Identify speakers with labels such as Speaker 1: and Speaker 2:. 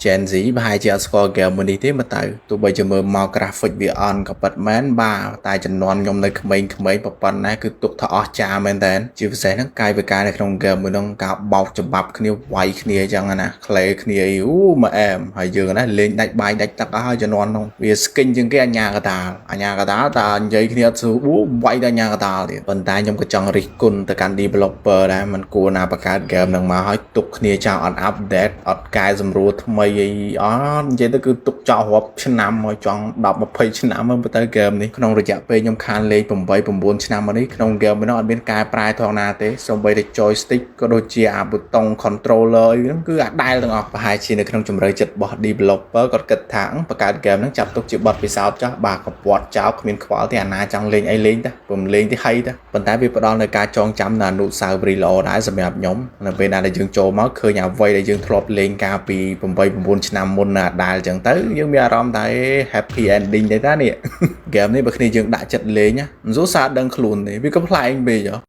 Speaker 1: Gen Z ប្រហែលជាអត់ស្គាល់ game មួយនេះទេមើលទៅទោះបីជាមើលមក graphic វាអន់ក៏ពិតមែនបាទតែចំនួនខ្ញុំនៅក្មេងៗប៉ុណ្ណាគឺទុកថាអស់ចាមែនតើជាពិសេសហ្នឹងកាយវិការនៅក្នុង game មួយហ្នឹងការបោកច្បាប់គ្នាវាយគ្នាអញ្ចឹងណាក្លេគ្នាអីអូមកអែមហើយយើងណាលេងដាច់បាយដាច់ទឹកអស់ហើយជំនាន់នោះវាស្គិញជាងគេអញ្ញាកតាលអញ្ញាកតាលតានិយាយគ្នាអត់ស្រួលវាយដល់អញ្ញាកតាលទៀតប៉ុន្តែខ្ញុំក៏ចង់រិះគន់ទៅកាន់ developer ដែរมันគួរណាបង្កើត game ហ្នឹងមកឲ្យទុកគ្នាចោលអត់ update អត់កែសម្រួលថ្មីអីអត់និយាយទៅគឺទុកចោលរាប់ឆ្នាំមកចង់10 20ឆ្នាំមកទៅ game នេះក្នុងរយៈពេលខ្ញុំខានលេង8 9ឆ្នាំមកនេះក្នុង game នេះអត់មានកែប្រែថងណាទេសូម្បីតែ joystick ក៏ដូចជាអាប៊ូតុង controller អីហ្នឹងគឺអាដែលទាំងអស់ប្រហែលជានៅក្នុងជំរឿចិត្តរបស់ developer គាត់គិតថាបង្កើត game ហ្នឹងចាប់ទុកជាបទពិសោធន៍ចោះបាទកពាត់ចោលគ្មានខ្វល់ទេអាណាចង់លេងអីលេងទៅពុំលេងទេហីទៅប៉ុន្តែវាផ្ដល់នូវការចងចាំនៅអនុស្សាវរីយ៍ល្អដែរសម្រាប់ខ្ញុំនៅពេលណាដែលយើងចូលមកឃើញអ្វីដែលយើងធ្លាប់លេងកាលពី8 9ឆ្នាំមុនណាដែលអញ្ចឹងទៅយើងមានអារម្មណ៍ថា happy ending ទេតានេះ game នេះបើគ្នាយើងដាក់ចិត្តលេងណាមិនស្រួលសារដឹងខ្លួនទេវាក៏ប្លែកពេកហ៎។